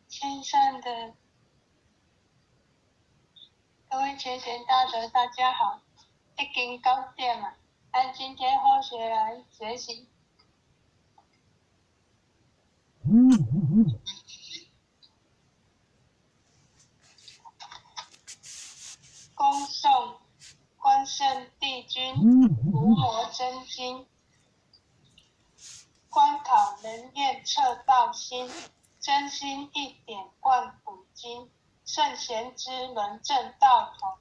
线上的各位前贤大德，大家好，已经9点了，按今天后学来学习。恭诵关圣帝君伏魔真经，观考能验彻道心，真心一点贯古今，圣贤之门正道同，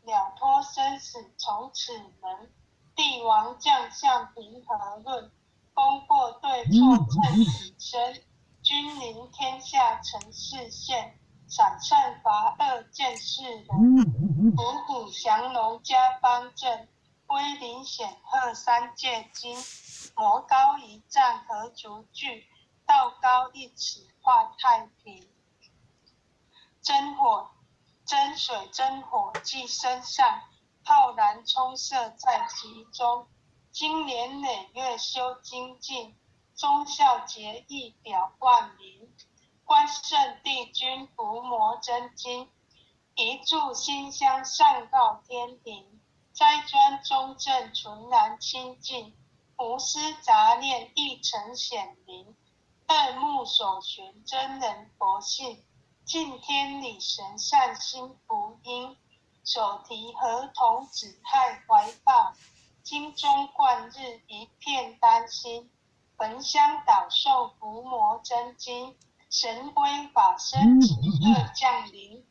了脱生死从此门。帝王将相平和论，功过对错称己身。君临天下成事宪，赏善罚恶见世人。虎虎降龙加方正，威灵显赫三界惊。魔高一丈何足惧，道高一尺化太平。真火真水真火寄身上，浩然充塞在其中。经年累月修精进，忠孝节义表万民。关圣帝君伏魔真经，一炷心香上告天庭。斋专中正纯然清净，无私杂念亦成显明。二目所寻真人佛性，敬天理神善心福音。手提合同子亥怀抱，金钟贯日一片丹心。焚香祷诵伏魔真经，神威法身即刻降临。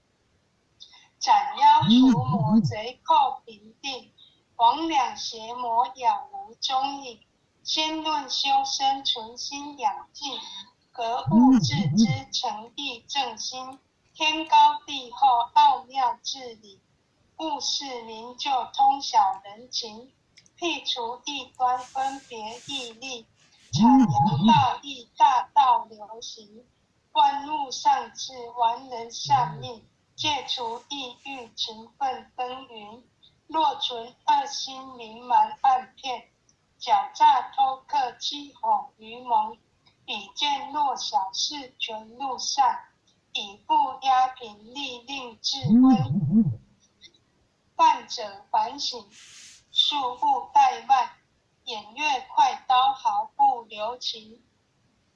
斩妖除魔贼寇平定，魍魉邪魔杳无踪影。先论修身存心养静，格物致知诚意正心。天高地厚奥妙至理，物事明就通晓人情。辟除异端分别义利，阐扬道义大道流行。万物上智完人善命，戒除异欲勤奋耕耘。若存恶心明瞒暗骗，狡诈偷克欺哄愚蒙，比见若小事全入善，以不压平利令智昏。犯者反省，恕勿怠慢，偃月快刀毫不留情。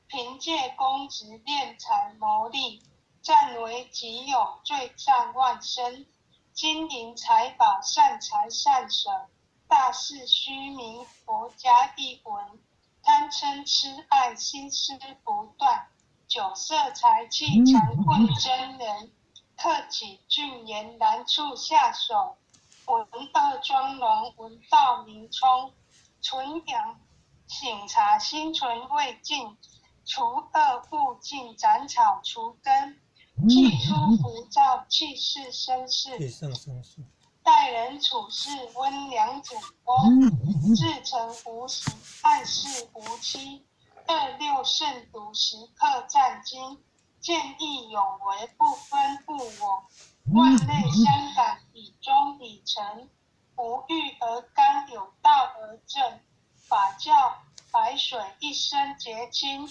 凭借公职敛财牟利，占为己有罪障万身。金银财宝善财善舍，大事虚名佛家一文。贪嗔痴爱心思不断，酒色财气强困真人。克己俊言难处下手，闻恶装聋闻道明聪。存养省察心存未尽，除恶务尽斩草除根。气出浮躁气势生事，待人处事温良简恭，至诚无形暗示无欺。二六慎独时刻战兢，见义勇为不分物我。万类相感以忠以诚，无欲而刚有道而正。法教白水一身洁清，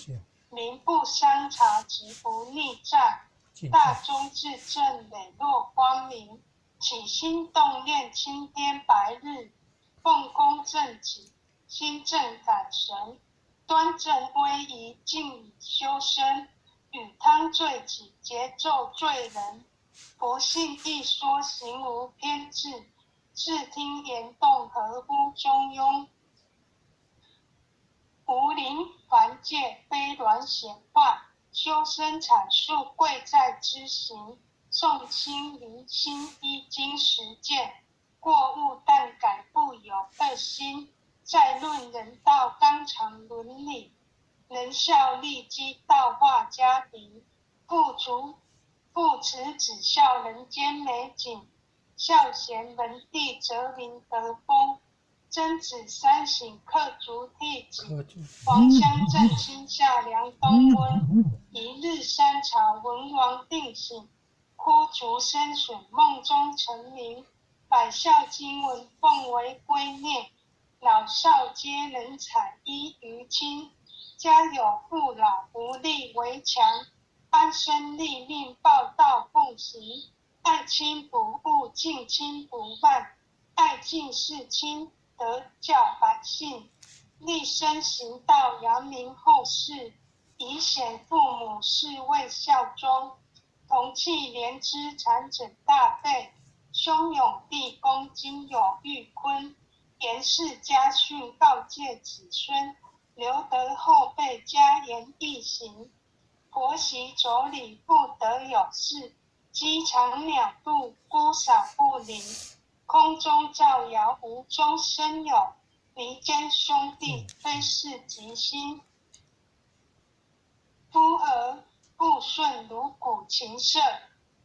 民不相察其不逆战。大忠至正磊落光明，起心动念青天白日，奉公正己，心正感神，端正威仪静以修身，与汤罪己，节奏罪人。不信一说行无偏执，视听言动合乎中庸。无灵凡界非鸾显化。修身阐述贵在知行，诵经明心依经实践，过误但改不有恶心。再论人道纲常伦理，能效利基道化家庭，父足父慈子孝人间美景，孝贤门第则民得风。曾子三省克足替己，黄乡正亲下梁东温。一日三朝文王定省，哭竹生笋梦中成名。百孝经文奉为圭臬，老少皆能采衣于亲。家有父老无力为强，安身立命报道奉行。爱亲不误，敬亲不慢，爱敬事亲，德教百姓。立身行道，扬名后世，以显父母是谓孝忠。同气连枝，产枕大辈。兄勇弟恭，今有玉坤。严氏家训，告诫子孙，留得后辈嘉言懿行。婆媳妯娌不得有事，鸡肠鸟肚，姑嫂不邻。空中造谣，无中生有，离间兄弟，非是吉星。夫和妇顺如鼓琴瑟。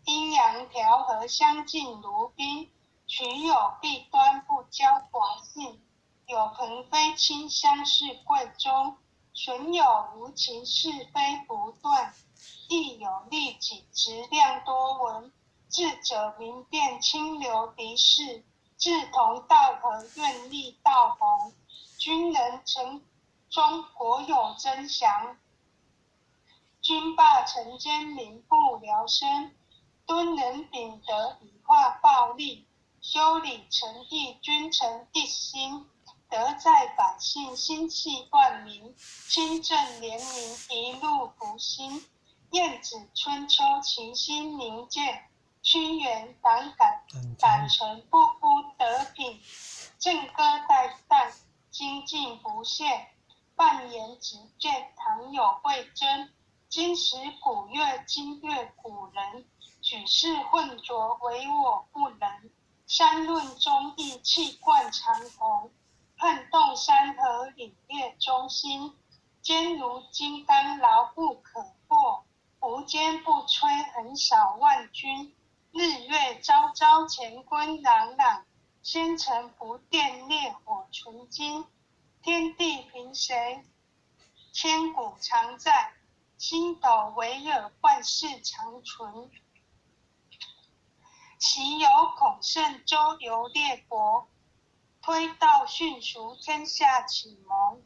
阴阳调和，相敬如宾；取有弊端，不交寡信。有朋非亲，相视贵中；损友无情，是非不断。亦有利己，质量多闻。智者明辨，清流敌视；志同道合，愿力道宏。君能臣忠，国有真祥；君霸臣奸，民不聊生。敦仁秉德，以化暴力；修礼成义，君臣一心。德在百姓，心系万民。清正廉明，一路福星。晏子春秋，其心明鉴。屈原胆敢，胆诚不孤德品。正歌代代，精进不懈。犯言直谏，倘有未真。今时古乐，今乐古人。举世混浊，唯我不能。三论忠义，气贯长虹。撼动山河，凛冽忠心。坚如金刚，牢不可破。无坚不摧，横扫万军。日月昭昭，乾坤朗朗。纤尘不电，烈火纯金。天地凭谁？千古常在。星斗为尔，万世长存。昔有孔圣周游列国，推道驯俗，天下启蒙。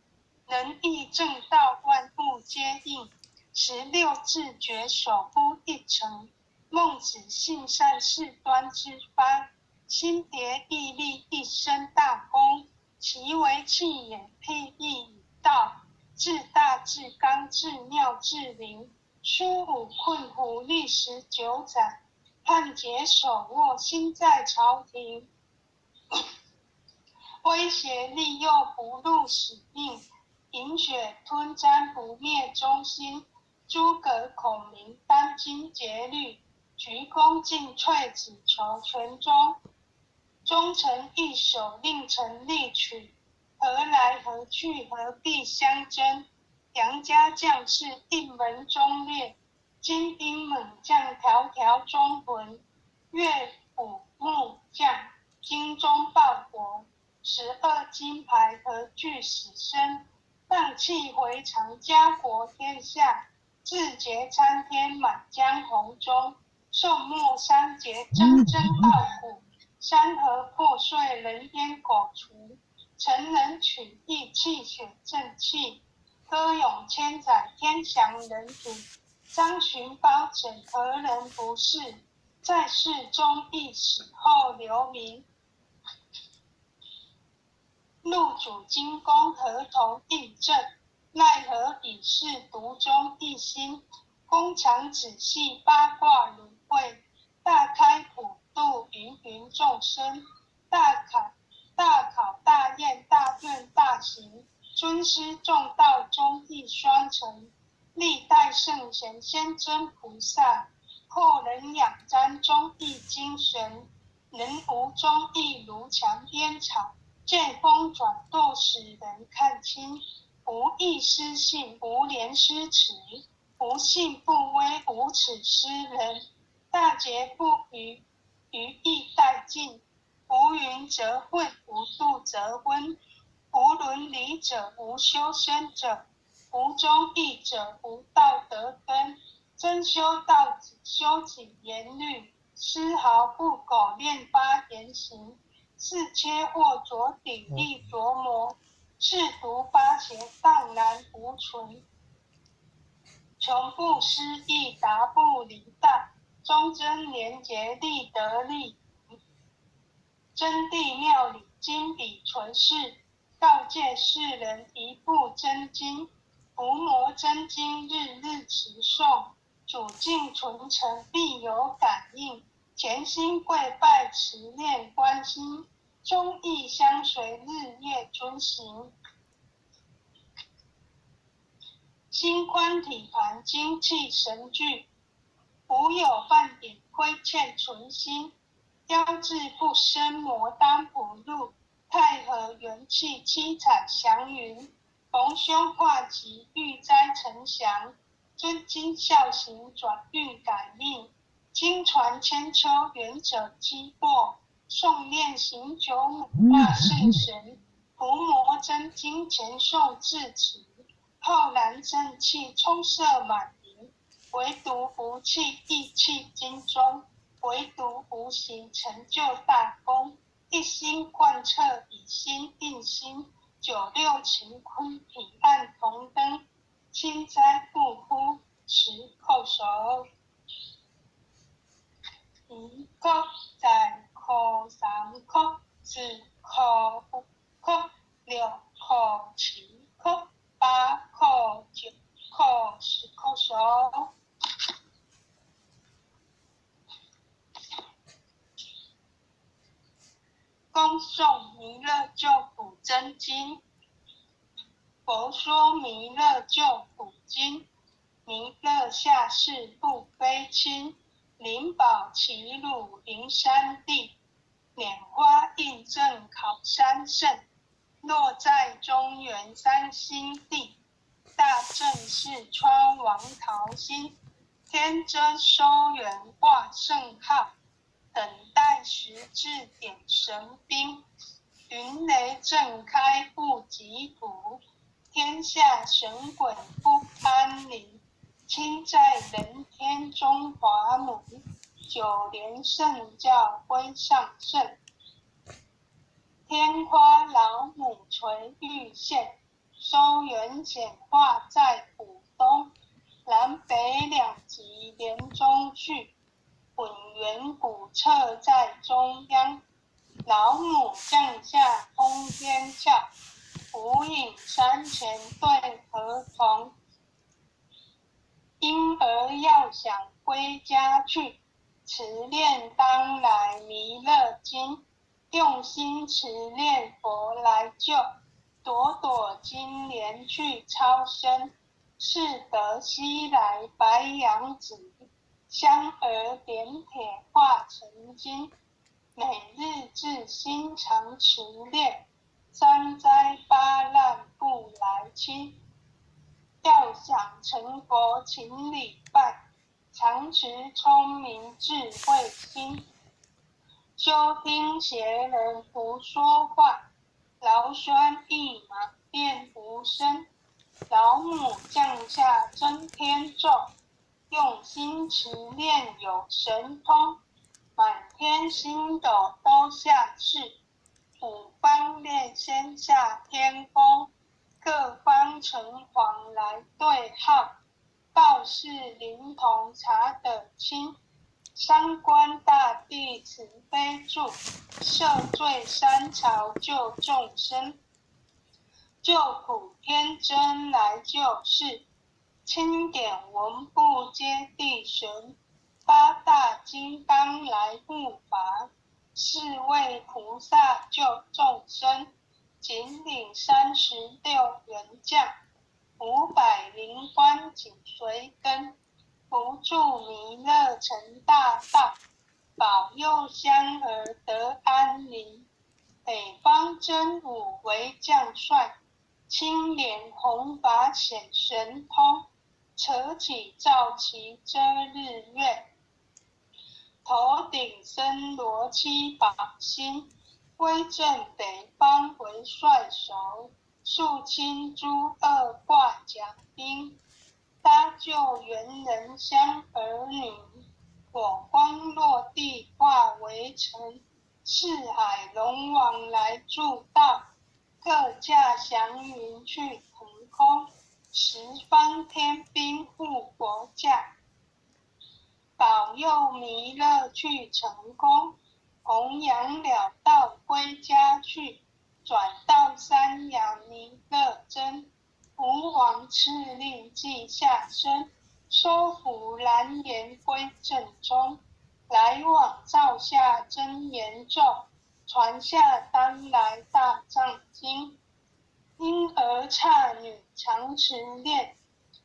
仁义正道，万物皆应。十六字诀，守乎一成。孟子性善，事端之发。心别毅力，一生大功。其为气也，辟易以道。至大至刚，至妙至灵。书武困虎，历时9载。汉节手握，心在朝廷。威胁利诱，不辱使命。饮血吞毡，不灭忠心。诸葛孔明，殚精竭虑。鞠躬尽瘁，只求全忠。忠诚一手，令臣力取。何来何去，何必相争？杨家将士，一门忠烈。精兵猛将，条条忠魂；岳武穆将，精忠报国。12金牌，何惧死生？荡气回肠，家国天下。志节参天，满江红中。宋末三杰，铮铮傲骨。山河破碎，人烟狗除。成人取义，气血正气。歌咏千载，天降人主。张巡包拯，何人不是？在世忠义，死后留名。入主精工，合同印证。奈何以是独忠一心？工厂仔细，八卦芦荟。大开普度，芸芸众生。大考大考大验大愿大行，尊师重道，忠义双成。历代圣贤仙尊菩萨，后人仰瞻忠义精神。人无忠义，如墙边草，见风转舵，使人看清。无义失信，无廉失耻，无信不威，无耻失人。大节不渝，余义殆尽。無蘊則慧，無度則昏。無倫理者，無修身者，無忠義者，無道德根。真修道子，修己言律，絲毫不苟煉發言行。四切惑濁砥礪琢磨，四毒八邪蕩然無存。窮不思議，達不離道，忠貞廉潔，立德立言。真諦妙理，經筆存世，告誡世人一部真經，伏魔真經，日日持誦，主境存誠，必有感應。潛心跪拜，持念觀心，忠義相隨，日夜遵行。心寬體盤，精氣神聚，無有半點虧欠存心。妖智不生，魔當不入。太和元氣，七彩祥雲，逢凶化吉，遇災成祥。尊經孝行，轉運改命。經傳千秋，遠者積過。誦念行久，母化聖神。伏魔真經前誦至此，浩然正氣充塞滿盈，唯獨無氣意氣經中，唯獨無形成就大功。一心貫徹，以心印心，九六乾坤彼岸同燈，清齋不呼，持叩首。一叩再叩，三叩，四叩，五叩，六叩，七叩，八叩，九叩，十叩首。恭誦彌勒救苦真經。佛說彌勒救苦經，彌勒下世不非親，靈寶齊魯靈山地，拈花印證考山聖，落在中原三星地，大正四川王桃心，天真收元掛聖號。等待時至點神兵，雲雷震開不及圖，天下神鬼不安寧。親在人天中華門，九蓮聖教歸上聖。天花老母垂玉線，收元顯化在浦東，南北兩極連中去。本源古刹在中央，老母降下通天窍，无影山前对河童。婴儿要想归家去，持念当来弥勒经，用心持念佛来救，朵朵金莲去超生，是得西来白羊子。香儿点铁化成金，每日至心常持念，三灾八难不来侵。要想成佛，请礼拜，常持聪明智慧心，休听邪人胡说话，劳酸一马变无声，老母降下真天咒。用心持念有神通，满天星斗都下世，五方炼仙下天宫，各方城隍来对号，报事灵童查得清，三官大帝慈悲助，赦罪三朝救众生，救苦天真来救世。钦点文部揭谛神，八大金刚来护法，四位菩萨救众生，锦领36员将，500灵官紧随跟，扶助弥勒成大道，保佑香儿得安宁。北方真武为将帅，青莲弘法显神通。扯起皂旗遮日月，头顶森罗七宝星，威震北方为帅首，肃清诸恶挂甲兵，搭救猿人香儿女，火光落地化为尘，四海龙王来助道，各驾祥云去腾空，十方天兵护佛驾，保佑弥勒去成功，弘扬了道归家去，转到三亚弥勒真，吾王敕令即下生，收服蓝颜归正宗，来往造下真言咒，传下当来大藏经。婴儿刹女常持念，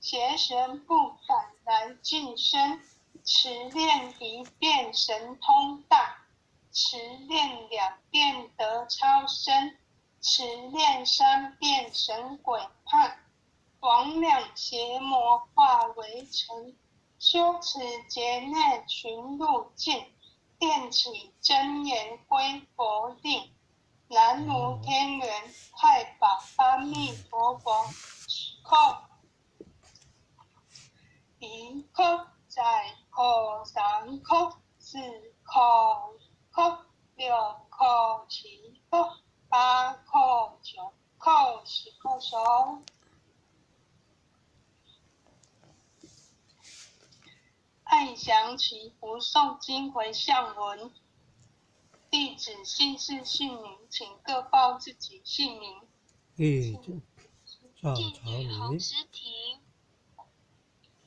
邪神不敢来近身。持念一遍神通大，持念两遍得超生，持念三遍神鬼怕。魍魉邪魔化为尘，修此劫内寻路径，奠起真言归佛令。南无天元太保阿弥陀佛，扣一扣再扣三扣四扣五六扣七扣八扣九扣十扣手。爱详祈福诵经回向文。地址、姓氏、姓名，请各报自己姓名。地址：赵静朝女洪明。诗婷。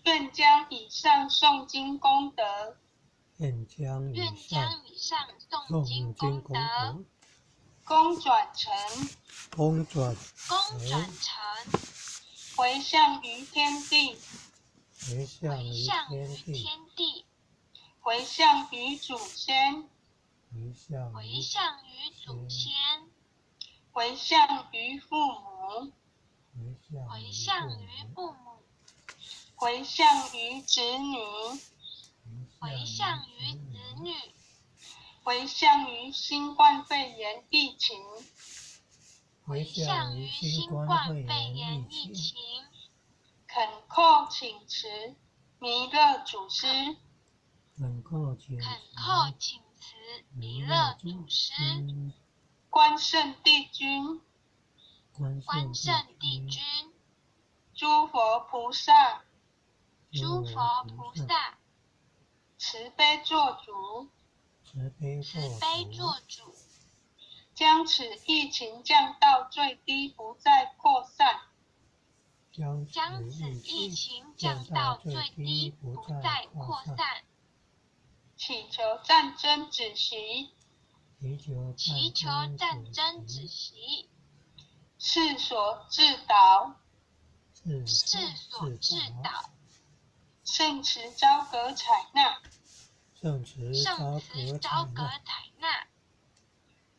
愿将以上诵经功德，愿将以愿上将以上诵诵经经功德，德，功转成，功转功转成，回向于天地，回向回于向于天地，天地，回向于祖先，回向回于向于祖先，回向于父母，回向回于向于父母，父母，回向于子女，回向于子女，回向于新冠肺炎疫情，回回向向于于新新冠冠肺肺炎炎疫情，疫情。恳叩请辞弥勒祖师，恳叩请恳辞叩请辞弥勒祖师，关圣帝君，关关圣圣帝君，诸佛菩萨，诸佛菩萨，慈悲作主，慈悲慈悲作作主，将此疫情降到最低，不再扩散。将将此疫情降到最低，不再扩散。祈求战争止息，祈求祈求战争止息，世所至导，世世所至导，圣慈昭格采纳，圣慈圣慈昭格采纳。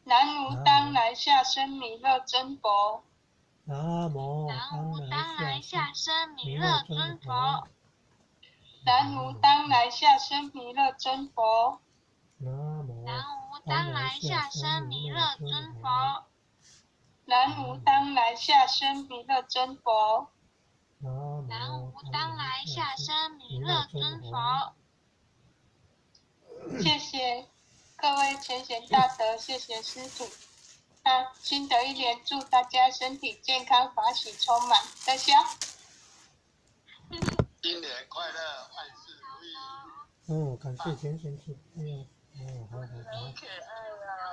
南无当来下生弥勒尊佛，南无南无当来下生弥勒尊佛，南无当来下生弥勒尊佛，南无南无当来下生弥勒尊佛，南无当来下生弥勒尊佛。南无当来下生弥勒尊佛。谢谢各位前贤大德，谢谢师父。那新的一年，祝大家身体健康，法喜充满。大家新年快乐，万事如意。哦，感谢前贤慈悲哦，好好好，好可爱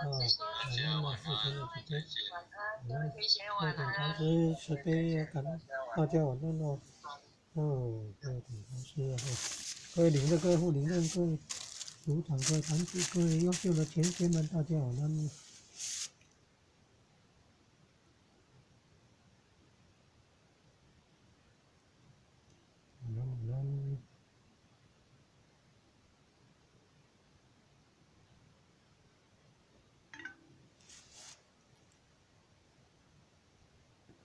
哦，哦，谢谢，感恩啊，谢谢慈悲，晚安，各位同学各晚安。等同师慈悲，感恩大家晚安哦。哦，各位等同师啊，各位领队、各位副领队、各位组长、各位团体、各位优秀的前贤们，大家晚安。